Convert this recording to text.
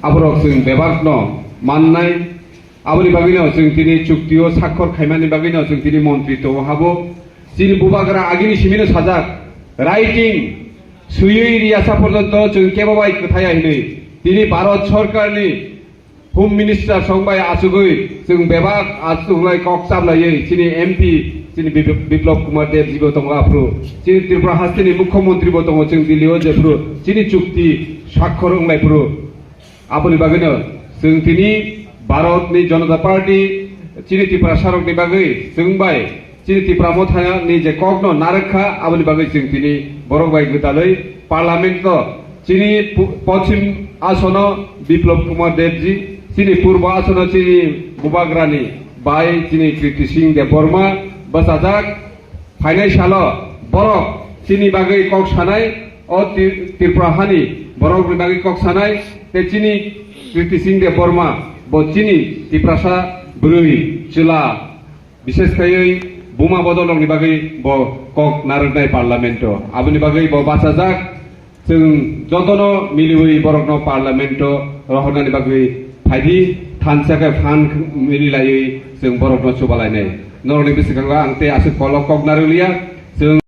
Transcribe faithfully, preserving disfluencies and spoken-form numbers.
Aborok chwng bebakno mannai, aboni bagwino chwng tini chuktio sakhor khaimani bagwino chwng tini montri tongo habo. Chini bubagra agini simino sajak, writing swiwi riyasa porjonto chwng kebo bai kwthaya hinwi tini Bharat Sorkarni Home Minister songbai achugwi chwng bebak achuglai kok chablaiwi chini M P chini Bip-, Biplop Kumar Deb jibo tongo aphuru, chini Tripura hasteni Mukhyamantri bo tongo chwng Delhi o jephuru chini chukti sakhor wnglai phuru. Aboni bagwino chwng tini Bharatni Janata Party chini Tiprasarokni bagwi chwng bai chini Tipra Mothani je kokno narwk kha, aboni bagwi chwng tini borok bai gwdalwi Parliament-o chini pu-, Pochim Asono Biplop Kumar Debji, chini Purbo Asono chini Bubagrani bai chini Kriti Singh Debbarma bwchajak. Phainai salo borok chini bagwi kok sanai, o Tri-, Tripura hani borokni bagwi kok sanai, tei chini Kriti Singh Debbarma bo chini Tiprasa bwrwi chwla, bishes khaiwi buma bodolrokni bagwi bo kok narwknai Parliament-o. Aboni bagwi bo bachajak. Chwng jotono miliwi borokno Parliament-o rohornani bagwi phaidi, thansa khe phan mililaiwi chwng borokno chubalainai. Norokni bwskango ang tei aswk kolok kok narwkliya. Chwng